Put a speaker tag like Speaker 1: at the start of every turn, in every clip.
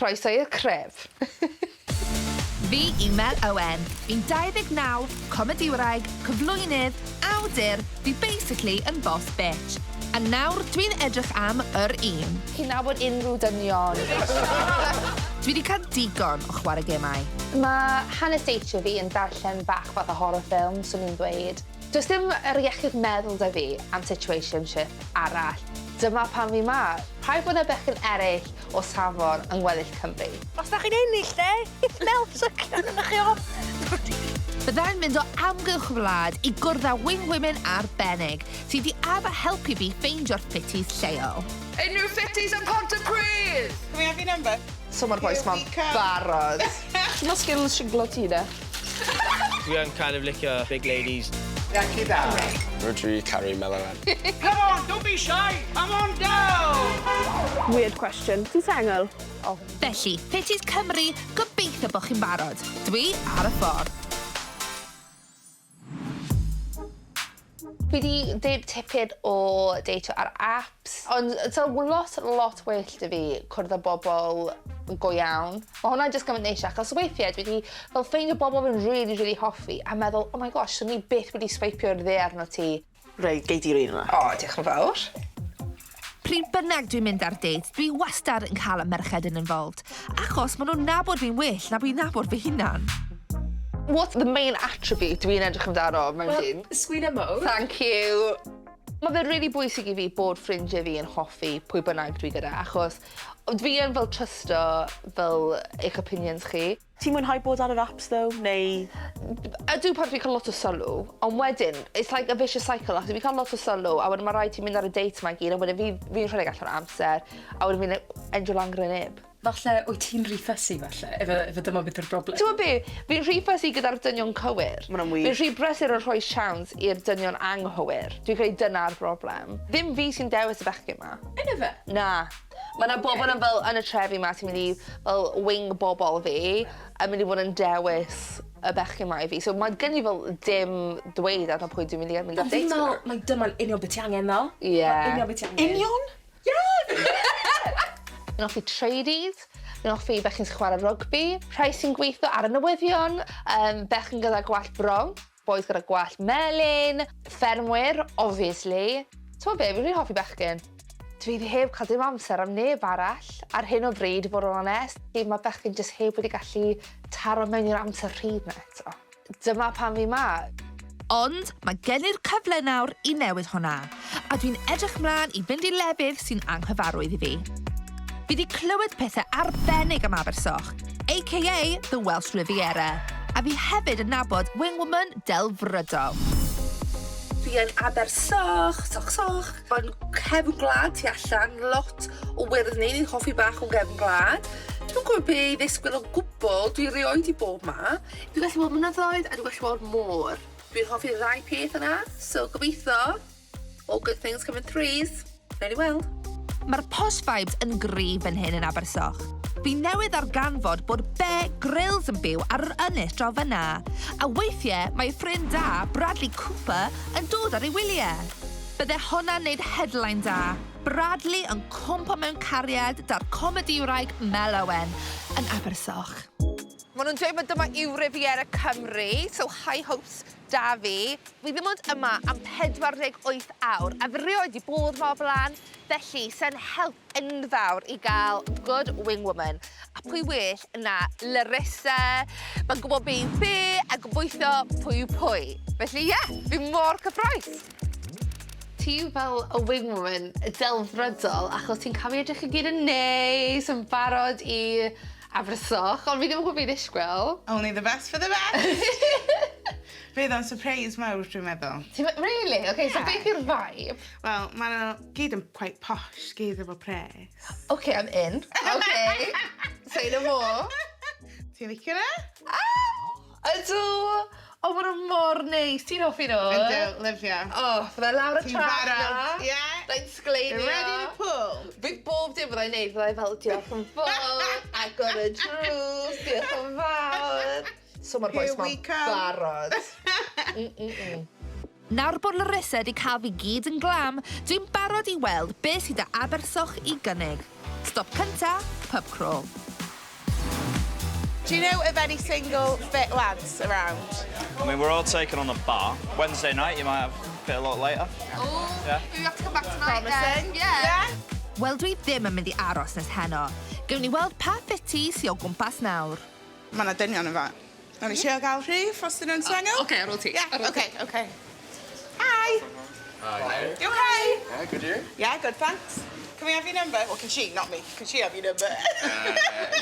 Speaker 1: Croeso i'r crib.
Speaker 2: Fi yw Mel Owen, fi'n 29, comediwraig, cyflwynydd, awdur, fi basically yn boss bitch. A nawr dwi'n edrych am yr un.
Speaker 1: Chi'n nabod unrhyw dynion?
Speaker 2: Dwi 'di cael digon o chwarae gemau.
Speaker 1: Mae hanes deitio fi yn darllen bach fath o horror film, swn i'n ddweud. Does dim yr iechyd meddwl 'da fi am situationship arall. Dyma pam fi 'ma. Rhaid bod 'na bechgyn eraill o safon yng ngweddill Cymru.
Speaker 3: Os dach chi'n ennill de, Mel sycio arnoch chi off.
Speaker 2: Byddai'n mynd o amgylch y wlad i gwrdd â wing women arbennig sydd 'di addo helpu fi ffeindio'r fitties lleol.
Speaker 1: Unrhyw fitties yn Pontypridd!
Speaker 4: Can we have your number?
Speaker 1: So ma'r bois 'ma'n barod.
Speaker 5: Shwt ma skills siglo ti de?
Speaker 6: Dwi yn kind of licio big ladies.
Speaker 4: Iechyd da.
Speaker 7: Rhodri caru Mel Owen.
Speaker 8: Come on, don't be shy! Come on down!
Speaker 5: Weird question. Ti'n sengl?
Speaker 1: O.
Speaker 2: Felly, Fitties Cymru, gobeithio bod chi'n barod. Dwi ar y ffordd.
Speaker 1: Fi 'di deud tipyn o deitio ar apps, ond so lot lot well 'da fi cwrdd â bobl go iawn. Ma' hwnna jyst gymaint neisiach achos weithie dwi 'di fel ffeindio bobl fi'n rili rili hoffi a meddwl oh my gosh swn i byth wedi sweipio i'r dde arno ti.
Speaker 9: Reit, gei di'r un yma.
Speaker 1: O, diolch yn fawr.
Speaker 2: Pryd bynnag dwi'n mynd ar date, dwi wastad yn cael y merched yn involved, achos maen nhw'n nabod fi'n well na fi'n nabod fy hunan.
Speaker 1: What's the main attribute dwi'n edrych amdano mewn dyn?
Speaker 10: Well, sgwina mowr.
Speaker 1: Thank you. Mae fe'n rili bwysig i fi bod ffrindiau fi yn hoffi pwy bynnag dwi gyda, achos dwi yn fel trysto fel eich opinions chi.
Speaker 9: Ti'n mwynhau bod ar yr apps though, neu?
Speaker 1: Ydw pan fi'n cael lot o sylw, ond wedyn, it's like a vicious cycle, achos fi'n cael lot o sylw, a wedyn mae rhaid ti mynd ar y date 'ma i gyd, a wedyn fi, fi'n rhedeg allan o amser, a wedyn fi'n endio lan gyda neb.
Speaker 10: Falle, wyt ti'n rhy fussy falle, efo, efo dyma beth yw'r broblem.
Speaker 1: Ti'n gwybod be, fi'n rhy fussy gyda'r dynion cywir.
Speaker 9: Ma' hwnna'n wir.
Speaker 1: Fi'n rhy brysur yn rhoi siawns i'r dynion anghywir. Dwi'n credu dyna'r broblem. Ddim fi sy'n dewis y bechgyn 'ma.
Speaker 10: Yna fe?
Speaker 1: Na. Mae 'na bobl yn fel yn y trefi 'ma sy'n mynd i fel wing bobl fi a mynd i fod yn dewis y bechgyn 'ma i fi. So mae gen i fel dim dweud arno pwy dwi'n mynd i mynd ar
Speaker 10: Ond fi'n
Speaker 1: date
Speaker 10: meddwl
Speaker 1: gyda.
Speaker 10: mai dyma'n union beth ti angen ddo.
Speaker 1: Ie.
Speaker 10: Union beth ti angen.
Speaker 9: Union?
Speaker 1: Fi'n hoffi tradies, fi'n hoffi bechgyn sy'n chwarae rygbi, rhai sy'n gweithio ar y newyddion, yym bechgyn gyda gwallt brown, bois gyda gwallt melyn, ffermwyr, obviously. T'mod be', fi rili hoffi bechgyn. Dwi heb cael dim amser am neb arall ar hyn o bryd i fod yn onest. Mae bechgyn jyst heb wedi gallu taro mewn i'r amser rhydd 'na eto. Dyma pam fi 'ma.
Speaker 2: Ond mae gen i'r cyfle nawr i newid hwnna, a dwi'n edrych mlaen i fynd i lefydd sy'n anghyfarwydd i fi. Fi 'di clywed pethau arbennig am Abersoch, aka The Welsh Riviera, a fi hefyd yn nabod wingwoman delfrydol.
Speaker 1: Fi yn Abersoch, soch soch. Mae'n cefn gwlad tu allan, lot o wyrddni, ni'n hoffi bach o gefn gwlad. Dwi'm yn gwybod be i ddisgwyl o gwbl, dwi erioed 'di bod 'ma. Dwi'n gallu weld mynyddoedd a dwi'n gallu weld môr. Dwi'n hoffi'r ddau peth yna, so gobeithio all good things come in threes. Newn ni weld.
Speaker 2: Mae'r posh vibes yn gryf fan hyn yn Abersoch. Fi newydd ddarganfod bod Bear Grylls yn byw ar yr ynys draw fan'na, a weithiau mae ei ffrind da, Bradley Cooper, yn dod ar ei wyliau. Bydde hwnna'n neud headline da, Bradley yn cwmpo mewn cariad 'da'r comedïwraig Mel Owen yn Abersoch.
Speaker 1: Maen nhw'n dweud mai dyma yw Riviera Cymru, so high hopes 'da fi. Fi ddim ond yma am 48 awr a fi rioed 'di bod 'ma o'r blaen, felly sa'n help enfawr i gael good wing woman. A pwy well na Larissa, mae'n gwybod be yw be a gobeithio pwy yw pwy. Felly ie, fi mor cyffrous. Ti yw fel y wing woman delfrydol achos ti'n cael fi edrych i gyd yn neis, yn barod i Abersoch, ond fi ddim yn gwybod be i ddisgwyl.
Speaker 4: Only the best for the best! Bydd o'n surprise mawr dwi'n meddwl.
Speaker 1: Ti'n me- Really? Ok, so beth yw'r vibe?
Speaker 4: Wel, maen nhw gyd yn quite posh, gyd efo pres.
Speaker 1: Ok, I'm in. Ok. Say no more.
Speaker 4: Ti'n licio nhw?
Speaker 1: Ah! Ydw! O, maen nhw mor neis. Ti'n hoffi nhw?
Speaker 4: Ydw, lyfio.
Speaker 1: O, fydda i lawr y
Speaker 4: Ti'n
Speaker 1: trac
Speaker 4: barod?
Speaker 1: na.
Speaker 4: Ie?
Speaker 1: Byddai'n sgleinio.
Speaker 4: Ready to pull.
Speaker 1: Bydd bob dim byddai'n neud, byddai fel diolch yn fawr, agor y drws, diolch yn fawr. So mae'r bois
Speaker 4: Here we
Speaker 1: ma'n
Speaker 4: come.
Speaker 1: barod. Mm, mm, mm.
Speaker 2: Nawr bod Larissa 'di cael fi gyd yn glam, dwi'n barod i weld beth sydd 'da Abersoch i gynnig. Stop cynta, pub crawl.
Speaker 4: Do you know of any single fit lads around?
Speaker 6: I mean, we're all taken on the bar. Wednesday night, you might have fit a lot later.
Speaker 1: Oh,
Speaker 6: Yeah.
Speaker 1: you have to come back tonight
Speaker 4: Promising.
Speaker 1: then. Yeah.
Speaker 2: Wel, dwi ddim yn mynd i aros nes heno. Gewn ni weld pa ffitis sy o gwmpas nawr.
Speaker 4: Mae yna dynion yn fan. Nawn ni trio gael rhif os dyn nhw'n sengl?
Speaker 1: Oce, ar ôl ti.
Speaker 4: Yeah,
Speaker 1: Ar ôl ti.
Speaker 4: okay, okay. Hi.
Speaker 7: Hi.
Speaker 4: You okay?
Speaker 7: Yeah, good you?
Speaker 4: Yeah, good, thanks. Can we have your number? Well, can she, not me. Can she have your number?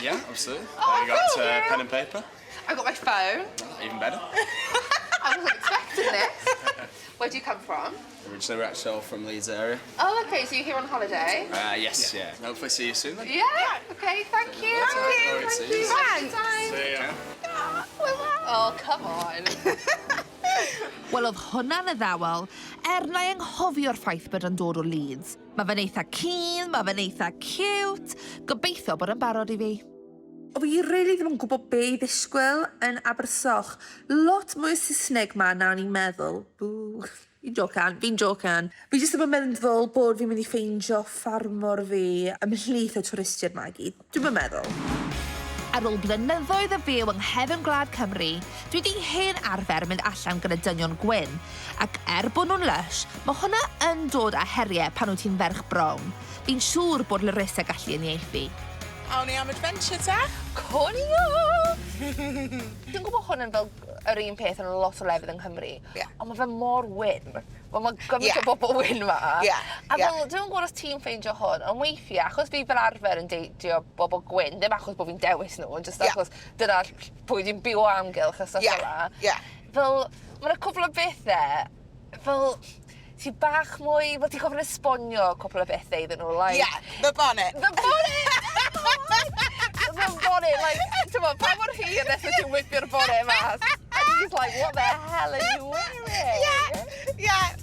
Speaker 7: Yeah, absolutely.
Speaker 1: Oh,
Speaker 7: Have you got
Speaker 1: cool.
Speaker 7: pen and paper?
Speaker 1: I got my phone.
Speaker 7: Even better.
Speaker 1: I wasn't expecting this. Where do you come from?
Speaker 7: Originally, we're actually all from Leeds area.
Speaker 1: Oh, okay, so you're here on holiday?
Speaker 7: Yes, yeah. Hopefully, see you soon then.
Speaker 1: Yeah. Okay, thank you.
Speaker 7: Thank you.
Speaker 1: Thank you.
Speaker 4: Thanks.
Speaker 1: Thanks.
Speaker 7: See ya.
Speaker 1: Oh, come on.
Speaker 2: Wel, oedd hwnna'n addawol, er na i anghofio'r ffaith bod yn dod o Leeds. Mae fe'n eitha keen, mae fe'n eitha cute. Gobeithio bod yn barod i fi. O fi really ddim yn gwybod be i ddisgwyl yn Abersoch. Lot mwy o Saesneg ma na o'n i'n meddwl. Bw. Fi'n jocan, fi'n jocan. Fi jyst ddim yn meddwl bod fi'n mynd i ffeindio ffarmwr fi ymhlith y twristiaid ma i gyd. Dwi'm yn meddwl. Ar ôl blynyddoedd o fyw yng nghefn gwlad Cymru, dwi wedi hen arfer mynd allan gyda dynion gwyn, ac er bod nhw'n lush, mae hwnna yn dod â heriau pan wyt ti'n ferch brown. Fi'n siŵr bod Larissa gallu uniaethu.
Speaker 4: Awn ni am adventure ta?
Speaker 1: Conio! Dwi'n gwybod hwn yn fel yr un peth yn lot o lefydd yng Nghymru.
Speaker 4: Ie.
Speaker 1: Ond mae fe mor wyn. Wel, mae gymaint
Speaker 4: Ie.
Speaker 1: o bobl wyn ma.
Speaker 4: Ie,
Speaker 1: A
Speaker 4: ie.
Speaker 1: fel, dwi'n gwybod os ti'n ffeindio hwn, ond weithiau, achos fi fel arfer yn deitio bobl gwyn, ddim achos bod fi'n dewis nhw, ond just
Speaker 4: Ie.
Speaker 1: achos dyna pwy dwi'n byw o amgylch a stuff
Speaker 4: Ie,
Speaker 1: fel 'na.
Speaker 4: ie.
Speaker 1: Fel, mae'n cwpl o bethau, fel, ti bach mwy, fel ti'n gofyn esbonio cwpl o bethau iddyn nhw, like...
Speaker 4: Yeah, the bonnet.
Speaker 1: The bonnet! The bonnet, like, ti'n mo, pa mor hir nes wyt ti'n whipio'r bonnet mas? And he's like, "What the hell are you wearing?"
Speaker 4: Yeah.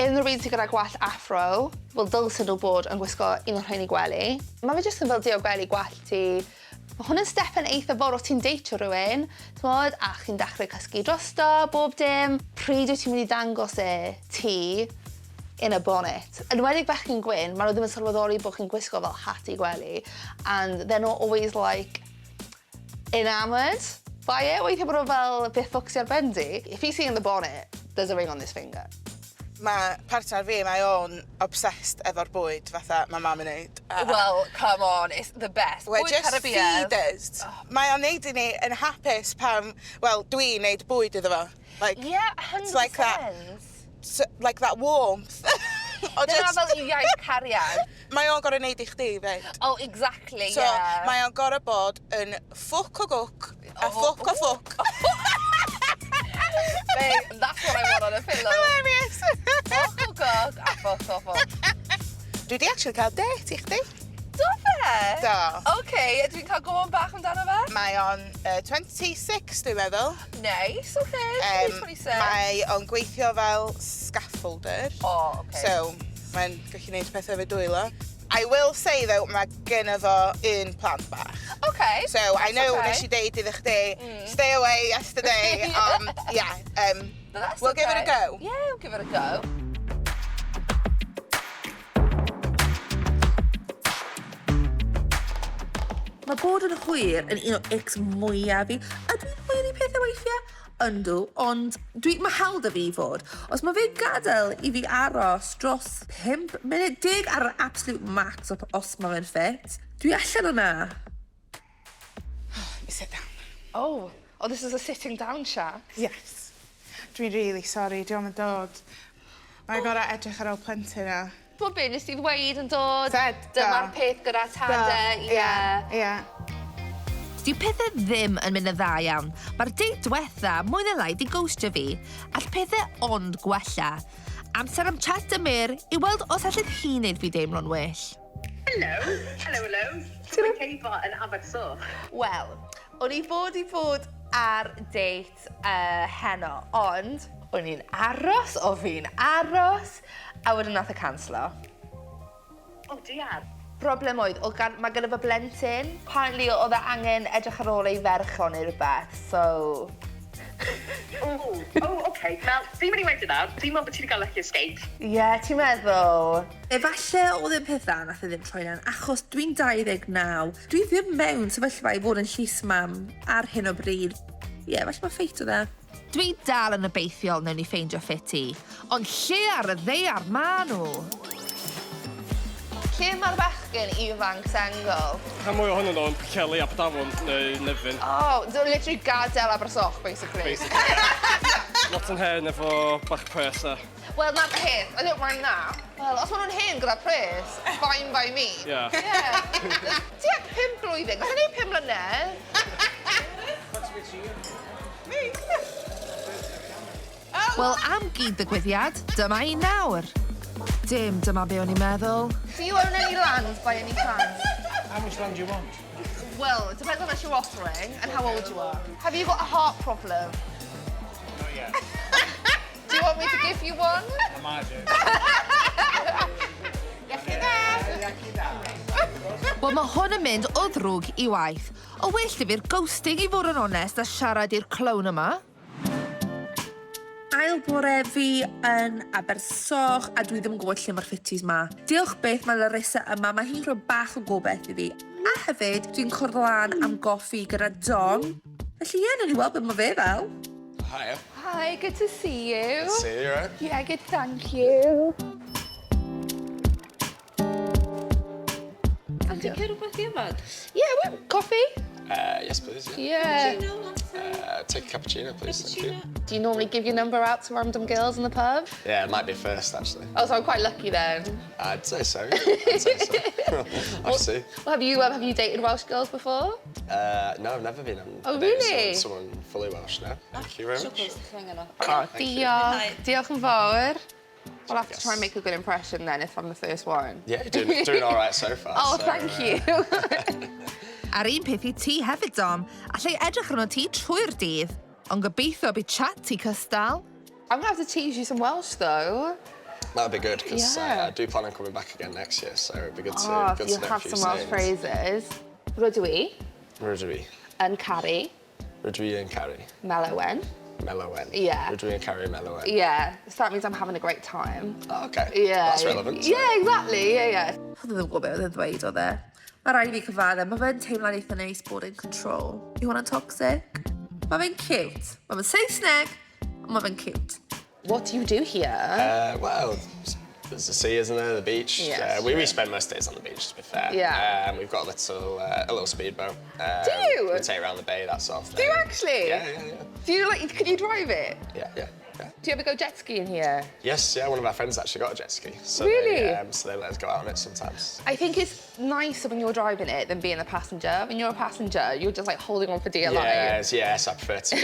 Speaker 1: Unrhyw un sydd gyda gwallt afro, wel dylsen nhw bod yn gwisgo un o'r rhain i gwely. Mae fe jyst yn fel diogelu gwallt ti. Mae hwn yn step yn eitha fawr os ti'n deitio rhywun, t'mod, a chi'n dechrau cysgu drosto, bob dim. Pryd wyt ti'n mynd i dangos e ti in a bonnet? Yn enwedig bechgyn gwyn, maen nhw ddim yn sylweddoli bod chi'n gwisgo fel hat i gwely, and they're not always like enamoured by it. Weithiau bod nhw fel beth ffwc sy ar ben di. If he's seeing the bonnet, there's a ring on this finger.
Speaker 4: Mae partner fi, mae o'n obsessed efo'r bwyd fatha mae mam yn neud.
Speaker 1: Well, come on, it's the best.
Speaker 4: We're
Speaker 1: Bwyd
Speaker 4: just
Speaker 1: Caribbean.
Speaker 4: feeders. Mae o'n neud i ni yn hapus pan, wel, dwi'n neud bwyd iddo fo. Like,
Speaker 1: Yeah, 100%.
Speaker 4: It's like that, so, like that warmth. O
Speaker 1: Dyna
Speaker 4: just-
Speaker 1: fel iaith cariad.
Speaker 4: Mae o'n gorau neud i chdi fyd.
Speaker 1: Oh, exactly,
Speaker 4: So,
Speaker 1: yeah.
Speaker 4: mae o'n gorau bod yn ffwc o gwc a
Speaker 1: Oh.
Speaker 4: ffwc o ffwc.
Speaker 1: Babe, that's what I want on a pillow.
Speaker 4: Hilarious!
Speaker 1: Ffwc o gwc a ffwc o ffwc.
Speaker 4: Dwi di actually cael date i chdi.
Speaker 1: Do fe?
Speaker 4: Do.
Speaker 1: OK, ydw i'n cael gwybod bach amdano fe?
Speaker 4: Mae o'n 26, dwi'n meddwl.
Speaker 1: Nice, OK. 26.
Speaker 4: Mae o'n gweithio fel scaffolder.
Speaker 1: Oh, OK.
Speaker 4: So, mae'n gallu gwneud pethau efo dwylo. I will say though, mae gynno fo un plant bach.
Speaker 1: OK.
Speaker 4: So, I
Speaker 1: that's
Speaker 4: know
Speaker 1: okay.
Speaker 4: nes i deud iddo chdi, stay away yesterday, yeah,
Speaker 1: But that's
Speaker 4: we'll give it a
Speaker 1: okay.
Speaker 4: go.
Speaker 1: Yeah, we'll give it a go.
Speaker 2: Mae bod yn hwyr yn un o icks mwyaf fi. Ydw i'n hwyr i pethau weithiau? Yndw, ond dwi, mae hawl 'da fi i fod. Os mae fe'n gadael i fi aros dros 5 munud, 10 ar yr absolute max os mae fe'n ffit, dwi allan o'na.
Speaker 4: Let me sit down.
Speaker 1: Oh, this is a sitting down chat.
Speaker 4: Yes. Dwi'n really sorry, diolch yn dod. Mae'n gorau edrych ar ôl plentyn na.
Speaker 1: Bod be, nes ti ddweud yn dod,
Speaker 4: Said, do.
Speaker 1: dyma'r peth gyda tade, ie.
Speaker 4: Ie.
Speaker 2: Dyw pethau ddim yn mynd yn dda iawn. Mae'r date diwetha mwy neu lai di ghostio fi. All pethau ond gwella. Amser am chat Amir i weld os allith hi wneud fi deimlo'n well.
Speaker 11: Hello, hello, hello. Dwi'n Ceifo yn Abersoch.
Speaker 1: Wel, o'n i fod i fod ar date heno, ond o'n i'n aros, o fi'n aros, a wedyn nath e canslo.
Speaker 11: Oh dear.
Speaker 1: Broblem oedd, oedd gan, mae gyda fo blentyn. Apparently oedd e angen edrych ar ôl ei ferch o neu rhywbeth, so.
Speaker 11: Oh, oh, okay. Mel, fi'n mynd i weud nawr, dwi'n meddwl bod ti wedi cael lucky escape.
Speaker 1: Ie, yeah, ti'n meddwl?
Speaker 2: Efallai oedd e'n peth dda nath e ddim troi lan, achos dwi'n 29. Dwi ddim mewn sefyllfa i fod yn llys mam ar hyn o bryd. Ie, yeah, falle mae ffeit o dde. Dwi dal yn obeithiol newn ni ffeindio ffiti, ond lle ar y ddaear ma nhw?
Speaker 1: Lle mae'r bachgen ifanc sengl?
Speaker 12: Rhan mwy ohonyn nhw yn Pwllheli, Aberdaron neu Nefyn.
Speaker 1: Oh, so literally gadael Abersoch, basically.
Speaker 12: Basically. Lot yn hen efo bach pres a...
Speaker 1: Wel, na'r peth, I don't mind that. Wel, os maen nhw'n hen gyda pres, fine by me.
Speaker 12: Yeah.
Speaker 1: Yeah. Tua 5 blwyddyn, gallai neud 5 mlynedd.
Speaker 4: Me?
Speaker 2: Wel, am gyd ddigwyddiad, dyma i nawr. Dim dyma be o'n i'n meddwl.
Speaker 1: Do you own any land by any chance?
Speaker 8: How much land do you want?
Speaker 1: Well, it depends how much you're offering and how old you are. Have you got a heart problem?
Speaker 8: Not yet.
Speaker 1: Do you want me to give you one?
Speaker 8: I might do.
Speaker 4: Iechyd da! Iechyd da.
Speaker 2: Wel, mae hwn yn mynd o ddrwg i waeth. O well i fi'r ghosting i fod yn onest a siarad i'r clown yma. Ail bore fi yn Abersoch a dwi ddim yn gwybod lle mae'r ffitis ma. Diolch beth mae Larissa yma, mae hi'n rhoi bach o gobeith i fi. A hefyd, dwi'n cwrdd lan am goffi gyda Dom. Felly ie, newn ni weld beth mae fe fel.
Speaker 7: Hiya.
Speaker 1: Hi, good to see you.
Speaker 7: Good to see you, right?
Speaker 1: Yeah, good, thank you.
Speaker 3: A ti'n cael rhywbeth i yfed?
Speaker 1: Yeah, well, coffee?
Speaker 7: Yes, please. Yeah.
Speaker 1: Yeah.
Speaker 7: Take a cappuccino, please. Thank you.
Speaker 1: Do you normally give your number out to random girls in the pub?
Speaker 7: Yeah, it might be first, actually.
Speaker 1: Oh, so I'm quite lucky then.
Speaker 7: I'd say so. Yeah. I'd say so. I'll see.
Speaker 1: Well, have you dated Welsh girls before?
Speaker 7: No, I've never been on
Speaker 1: Oh,
Speaker 7: a date with
Speaker 1: really?
Speaker 7: someone fully Welsh now. Thank you very much.
Speaker 1: Oh,
Speaker 7: Thank you.
Speaker 1: diolch. Diolch yn fawr. I'll have to
Speaker 7: Yes.
Speaker 1: try and make a good impression then if I'm the first one.
Speaker 7: Yeah, you're doing all right so far.
Speaker 1: Oh,
Speaker 7: so,
Speaker 1: thank you.
Speaker 2: A'r un peth i ti hefyd, Dom. Allai edrych arno ti trwy'r dydd, ond gobeithio bydd chat ti cystal.
Speaker 1: I'm gonna have to teach you some Welsh though.
Speaker 7: That'd be good because
Speaker 1: Yeah.
Speaker 7: I do plan on coming back again next year, so it'd be good to,
Speaker 1: Oh,
Speaker 7: good
Speaker 1: you
Speaker 7: to know a
Speaker 1: have
Speaker 7: few
Speaker 1: some Welsh
Speaker 7: sayings.
Speaker 1: phrases. Rydw i
Speaker 7: Rydw i.
Speaker 1: yn caru
Speaker 7: Rydw i yn caru.
Speaker 1: Mel Owen.
Speaker 7: Mel Owen.
Speaker 1: Yeah.
Speaker 7: Rydw i yn caru Mel Owen.
Speaker 1: Yeah, so that means I'm having a great time.
Speaker 7: Oh, okay.
Speaker 1: Yeah.
Speaker 7: That's relevant. So.
Speaker 1: Yeah, exactly. Yeah.
Speaker 2: Oedd e ddim yn gwybod beth oedd e'n ddweud oedd e. Mae rhaid i fi cyfadde, mae fe'n teimlo'n eitha neis bod in control. Yw hwnna'n toxic? Mae fe'n cute. Mae fe'n Saesneg, ond mae fe'n cute.
Speaker 1: What do you do here?
Speaker 7: Well, there's the sea, isn't there? The beach.
Speaker 1: Yes,
Speaker 7: We spend most days on the beach, to be fair.
Speaker 1: Yeah.
Speaker 7: We've got a little speedboat.
Speaker 1: Do you?
Speaker 7: We take around the bay, that sort of thing.
Speaker 1: Do you actually?
Speaker 7: Yeah.
Speaker 1: Do you like? Can you drive it?
Speaker 7: Yeah.
Speaker 1: Do you ever go jet skiing here?
Speaker 7: Yes, yeah. One of our friends actually got a jet ski. So
Speaker 1: Really?
Speaker 7: So they let us go out on it sometimes.
Speaker 1: I think it's nicer when you're driving it than being a passenger. When you're a passenger, you're just like holding on for dear life.
Speaker 7: Yes. I prefer to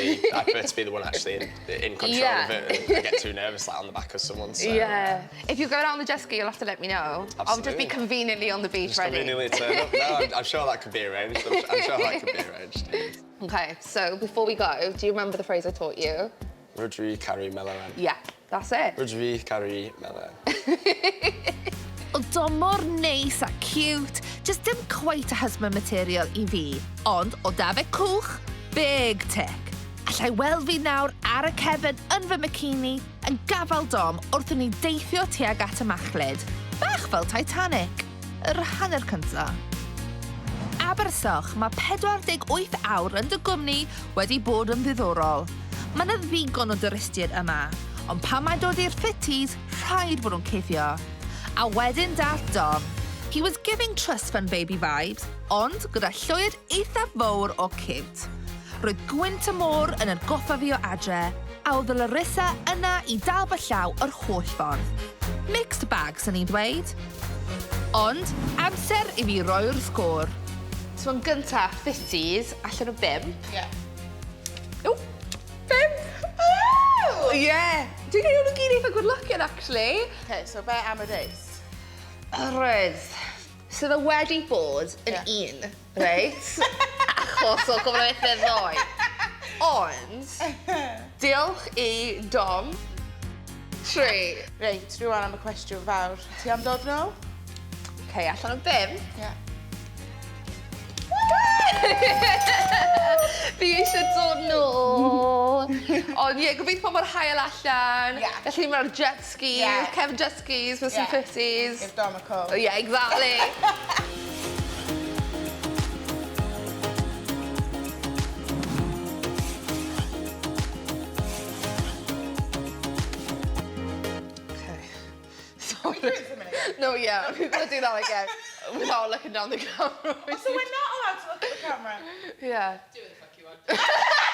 Speaker 7: be the one actually in control of it. And I get too nervous like on the back of someone. So,
Speaker 1: Yeah. If you go out on the jet ski, you'll have to let me know. I'll just be
Speaker 7: Absolutely.
Speaker 1: conveniently on the beach
Speaker 7: Just
Speaker 1: ready.
Speaker 7: conveniently turn up. No, I'm sure that could be arranged. I'm sure that could be arranged.
Speaker 1: Okay, so before we go, do you remember the phrase I taught you?
Speaker 7: Rydw i caru Mel Owen.
Speaker 1: Yeah, that's it.
Speaker 7: Rydw i caru Mel Owen.
Speaker 2: Oedd Dom mor neis a cute, just dim quite a husband material i fi. Ond o da fe cwch, big tick. Allai weld fi nawr ar y cefn yn fy micini yn gafael Dom wrth i ni deithio tuag at y machlud. Bach fel Titanic. Yr hanner cynta. Abersoch, mae 48 awr yn dy gwmni wedi bod yn ddiddorol. Mae yna ddigon o dwristiaid yma, ond pan mae'n dod i'r ffitis, rhaid bod nhw'n cuddio. A wedyn dath Dom. He was giving trust fund baby vibes, ond gyda llwyd eitha fawr o cute. Roedd gwynt y môr yn atgoffa fi o adre, a oedd y Larissa yna i dal fy llaw yr holl ffordd. Mixed bag, sy'n ni'n dweud. Ond, amser i fi roi'r sgôr.
Speaker 1: So yn gyntaf, 50s, allan o 5.
Speaker 4: Yeah.
Speaker 1: O, 5! Oh! Yeah. Dwi'n credu nhw gyd eitha good looking, actually.
Speaker 4: Okay, so be am y reis?
Speaker 1: Rydw. So fe wedi bod yn 1, reit? Achos o gofyn bethau ddoe. Ond, diolch i Dom. 3.
Speaker 4: Reit, rwan am y cwestiwn fawr. Ti am dod nôl?
Speaker 1: Okay, allan o 5.
Speaker 4: Yeah.
Speaker 1: Fi eisiau dod nôl. Ond ie, gobeithio mae'r haul allan.
Speaker 4: Yeah.
Speaker 1: Felly mae'r jet skis, Kevin jet skis with some 50s.
Speaker 4: Give Dom a call.
Speaker 1: Yeah, exactly. Okay. Sorry. No, yeah, we've got to do that again without looking down the camera.
Speaker 4: Oh, so we're not allowed to look at the camera?
Speaker 1: Yeah.
Speaker 10: Do what the fuck you want.